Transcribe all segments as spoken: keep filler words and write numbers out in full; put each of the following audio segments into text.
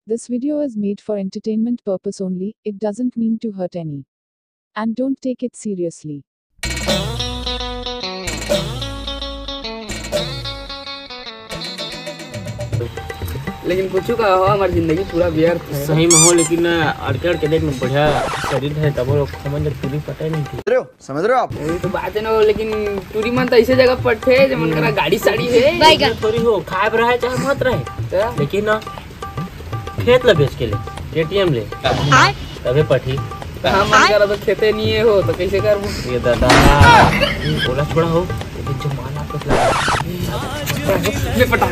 This video is made for entertainment purpose only, it doesn't mean to hurt any. And don't take it seriously. लेकिन कुछ का हो, हमार जिंदगी पूरा व्यर्थ है। सही में हो, लेकिन अड़के अड़के देख न, बढ़िया शरीर है, तब लोग हमन जब टूरी पटे नहीं थी। समझ रहे हो, समझ रहे हो आप? यही तो बात है ना, लेकिन टूरी मन तो ऐसे जगह पटथे, जब मन करा गाड़ी साड़ी है। बैगन। थोड़ी हो, खाए बर रहे चाहे मत रहे, तो? लेकिन ना, खेत ला बेच के ले, एटीएम ले, आय? तबे पटही। हमन करा तो खेते नहीं है हो, तो कैसे करबो? ये दादा, ओला छोड़ा हो, ये जो माला कुछ लगा। ले पटा।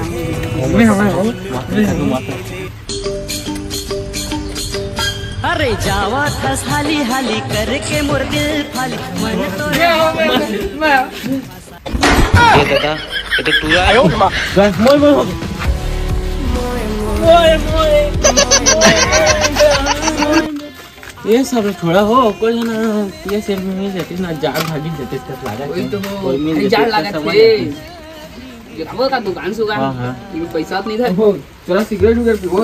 अरे जावा थस हाली हाली करके मोर दिल फाली, मन तो ये दादा, ये तो टूरा है। बस, मोए, मोए हो गया। मोए, मोए। ये सब छोड़ा हो, कोई ना, ये सेल में मिल जाती ना, जान भागी जाती, तक लागा वही तो वो, कोई मिल जाती, जान तो लागा समझ थे। आती। गिरावो का दुकान से होगा। हाँ, हाँ। ये पैसा तो नहीं था। चला सिगरेट उगरेट पीबो।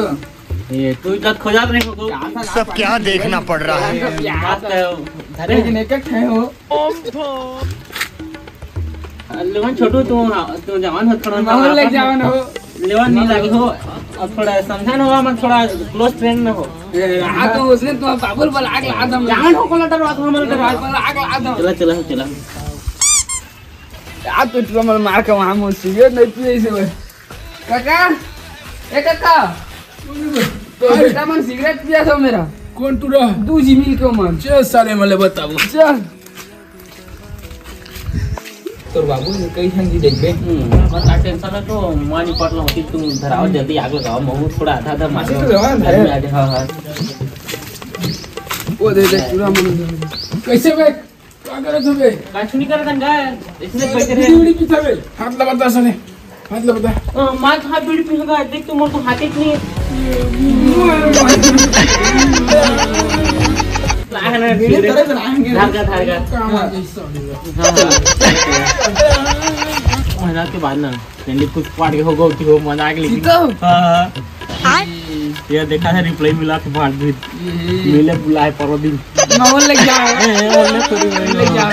ये तू इज्जत खो जात नहीं हो। सब क्या देखना पड़ रहा है। मस्त है। धरे। लेकिन एक एक है हो। लेवन छोटू, तू, तू जवान हो, थोड़ा माहौल ले जवान हो। लेवन नहीं लागी हो। अब थोड़ा समझा ना हो, हम थोड़ा क्लोज फ्रेंड ना हो। हाँ, तो उसने तो बाबुल पर आग लगा दम। जवान हो, कोला डर बात हमर डर बात। पर आग लगा दम। चला, चला, चला। यार, तू इतना मन मार के वहाँ मुझ सिगरेट नहीं पिए इसे भाई। काका, ए काका, तो बेटा मन सिगरेट पिया था मेरा। कौन टूरा? दू जी मिल के मन। चल सारे मले बताबो। चल। तोर बाबू ने कई ठन जी देखबे। हम्म, बता टेंशन है तो मानी पटला होती, तू धराओ जल्दी आग लगाओ, महू थोड़ा आधा आधा मार। हाँ, हाँ। वो दे दे, टूरा मन। कैसे बे? का करत हवे? काछु नहीं करत हन का? इसने पैसे बीड़ी, बीड़ी पीता बे। हाथ लगा ता सने। हाथ लगा ता। अ, मार हाथ बीड़ी पी होगा। देख तो मोर तो हाथ ही नहीं है। ला है ना, बीड़ी तरह से लाएंगे। धार का, धार का। काम आ जाए, सब। हाँ, हाँ। मजा के बाद ना। नहीं, कुछ पार्ट के हो गो कि हो, मजा आ गया, लेकिन सीता? हाँ, हाँ। आय? ये देखा है, रिप्लाई मिला के मार दी। ये। मिले बुलाए परो दिन। ना, वो ले जाओ। ए, ए, वो ले थोड़ी ले जाओ।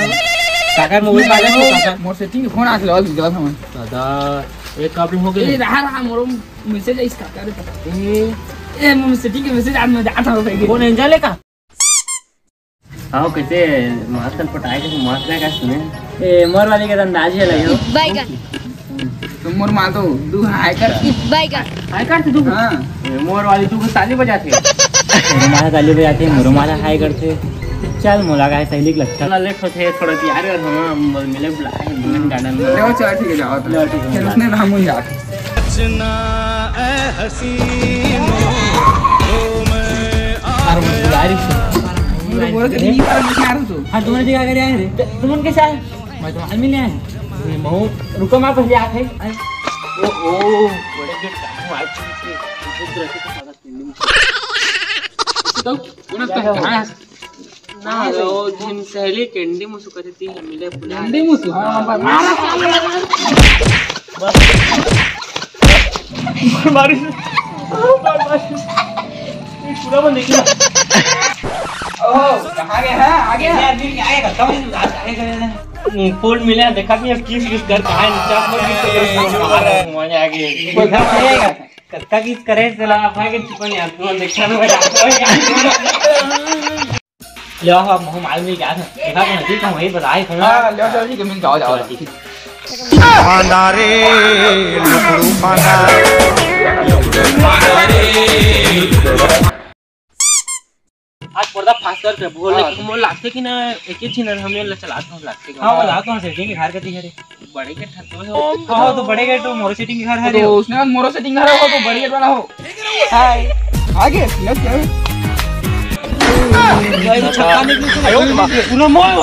काका, मोबाइल काका, काका। मोर सेटिंग के फोन आके लगा गलत हमें। दादा, एक काबू हो गए। ए, रहा, रहा, मोरो मैसेज आइस काका रे। ए। ए, मोर सेटिंग के मैसेज आज मैं जाता हूँ भाई। कौन एंजल है का? आओ, कैसे मास्टर पटाए के मास्टर का सुने? ए, मोर वाली के अंदाज है लगे हो। बैगन। तो मोर माँ तो दू हाई कर। बैगन। हाई कर तू। हाँ। ए, मोर वाली तू ताली बजाते। मोर माँ ताली बजाते, मोर माँ हाई करते। चल, मोला का सहेली के लक्षण। चल, लेट होते, थोड़ा तैयार कर, हम मिले बुलाए हैं, मिलन गार्डन में। चलो, चलो, ठीक है, जाओ। चलो, ठीक है। फिर उसने हम ही जाते। अरे, वो बुला रही है। बोलो, बोलो, जल्दी, नहीं, पर मैं आ रहा हूँ तो। हाँ, तुमने क्या कर आए रे? तुम कैसे आए? मैं तो आदमी ले आए। मैं बहुत, रुको, मैं पहले आते हैं। ओ, ओ, बड़े के काम आज से इधर से तो स्वागत करने में। तो, उन्हें तो कहाँ है? ना, वो जिन सहेली कैंडी मुसु करे थी, मिले बुला कैंडी मुसु? हाँ, हाँ। मारी। पूरा बंद देखिए। ओहो, कहाँ गए हैं? आ गया। ये आदमी क्या है? कब हम बात आए गए हैं? फोन मिला, देखा कि अब किस किस घर कहाँ है, चश्मा किस किस घर कहाँ है, मजा आ गया। कोई घर पे है क्या? कक्का किस करे, चला, भाई के छुपन यार, तू देखा ना, भाई। ले आओ, अब हम आए नहीं क्या था? देखा तो नदी का वही बताए था ना। हाँ, ले आओ, चलो, ठीक है, मिल जाओ, जाओ। ठीक है। बांदा रे, लुकड़ू बांदा। आज पर्दा फास कर के बोल, हाँ। लेकिन मोर लागथे कि ना, एक ही चैनल हमें ला चलात हो लागथे। हाँ, वो लागत हो, सेटिंग घर के दिखे रे। बड़े के ठत्तो है। हाँ, तो बड़े के तो मोरो सेटिंग घर है तो रे। उसने मोरो सेटिंग घर है, वो तो बड़े के वाला हो। हाय। आगे, नेक्स्ट क्या है? भाई, छक्का निकली तो पूरा मोए हो।